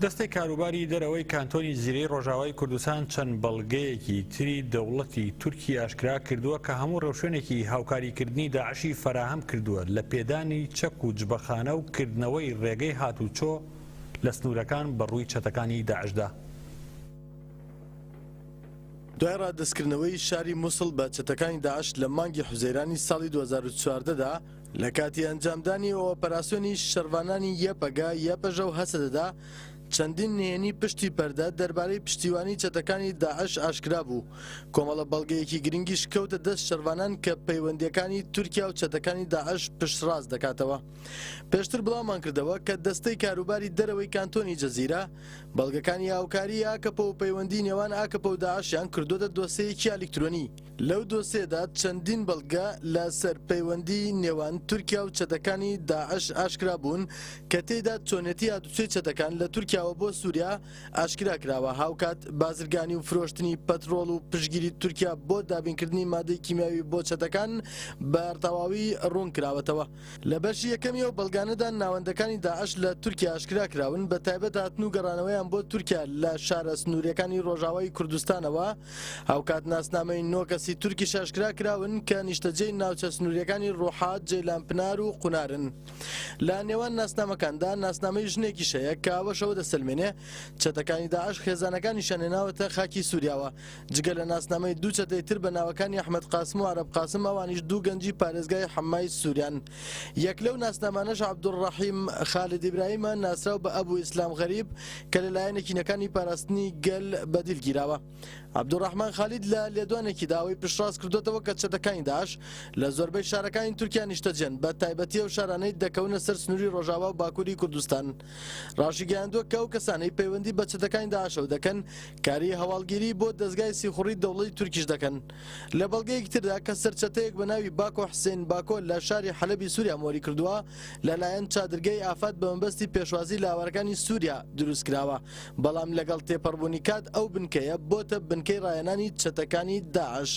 دەستەی کاروباری دەرەوەی کانتۆنی جزیرەی ڕۆژاوای کوردستان چەند بەڵگەیەکی تری دەوڵەتی تورکی ئاشکرا کردووە کە هەموو ڕێوشوێنێکی هاوکاریکردنی داعشی فەراهەم کردووە لە پێدانی چەک و جبەخانە و کردنەوەی ڕێگەی هاتوچۆ لە سنوورەکان بە ڕووی چەتەکانی داعشدا. دوای ڕادەستکردنەوەی شاری موسڵ بە چەتەکانی داعش لە مانگی حوزەیرانی ساڵی 2014 دا، لە کاتی ئەنجامدانی ئۆپەراسیۆنی شەڕڤانانی یەپەگە، یەپەژە و هەسەدەدا، چەندین نهێنی پشتی پەردە دەربارەی پشتیوانی چەتەکانی داعش ئاشکرا بوو، کۆمەڵە بەڵگەیەکی گرنگیش کەوتە دەست شەڕڤانان کە پەیوەندییەکانی تورکیا و چەتەکانی داعش پشتڕاست دەکاتەوە. پێشتر بڵاومان کردەوە کە دەستەی کاروباری دەرەوەی کانتۆنی جەزیرە بەڵگەکانی هاوکاری ئاکەپە و پەیوەندی نێوان ئاکەپە و داعشیان کردۆتە دۆسێیەکی ئەلیکترۆنی. لەو دۆسێدا چەندین بەڵگە لە سەر پەیوەندی نێوان تورکیا و چەتەکانی داعش ئاشکرا بوون کە تێیدا چۆنێتی هاتوچۆی چەتەکان لە تورکیاوە بۆ سوریا ئاشکرا کراوە، هاوکات بازرگانی و فرۆشتنی پەترۆڵ و پشتگیری تورکیا بۆ دابینکردنی مادەی کیمیاوی بۆ چەتەکان بە تەواوی ڕوون کراوەتەوە. لە بەشی یەکەمی ئەو بەڵگانەدا ناوەندەکانی داعش لە تورکیا ئاشکرا کراون، بە تایبەت هاتن و گەڕانەوەیان بۆ تورکیا لە شارە سنوورییەکانی ڕۆژاوای کوردستانەوە، هاوکات ناسنامەی نۆ کەسی تورکیش ئاشکرا کراون کە نیشتەجێی ناوچە سنوورییەکانی ڕوحا، جەیلانپنار و قونارن. لە نێوان ناسنامەکاندا ناسنامەی ژنێکیش هەیە کە ئەوەش ئەوە دەسەلمێنێ چەتەکانی داعش خێزانەکانیشیان هێناوەتە خاکی سووریاوە، جگە لە ناسنامەی دوو چەتەی تر بە ناوەکانی ئەحمەد قاسم و عەرەب قاسم ئەوانیش دوو گەنجی پارێزگای حەمای سووریان. یەک لەو ناسنامانەش عەبدولڕەحیم خالد ئیبراهیمە ناسراو بە ئەبو ئیسلام غەریب کە لەلایەن یەکینەکانی پاراستنی گەل بە دیل گیراوە. عەبدولڕەحمان خالید لە لێدوانێکیدا ئەوەی پشتڕاست کردۆتەوە کە چەتەکانی داعش لە زۆربەی شارەکانی تورکیا نیشتەجێن بە تایبەتی ئەو شارانەی دەکەونە سەر سنووری ڕۆژاوا و باکووری کوردستان. ڕاشیگەیاندووە کە ئەو کەسانەی پەیوەندی بە چەتەکانی داعشەوە دەکەن کاری هەواڵگیری بۆ دەزگای سیخوڕی دەوڵەتی تورکیش دەکەن. لە بەڵگەیەکی تردا کە سەرچەتەیەک بە ناوی باکۆ حسین باکۆ لە شاری حەلەبی سووریا مۆری کردووە لەلایەن چادرگەی ئافاد بە مەبەستی پێشوازی لە ئاوارەکانی سووریا دروستکراوە، بەڵام لەگەڵ تێپەڕبوونی کات ئەو بنکەیە بۆتە بنکەی ڕاهێنانی چەتەکانی داعش.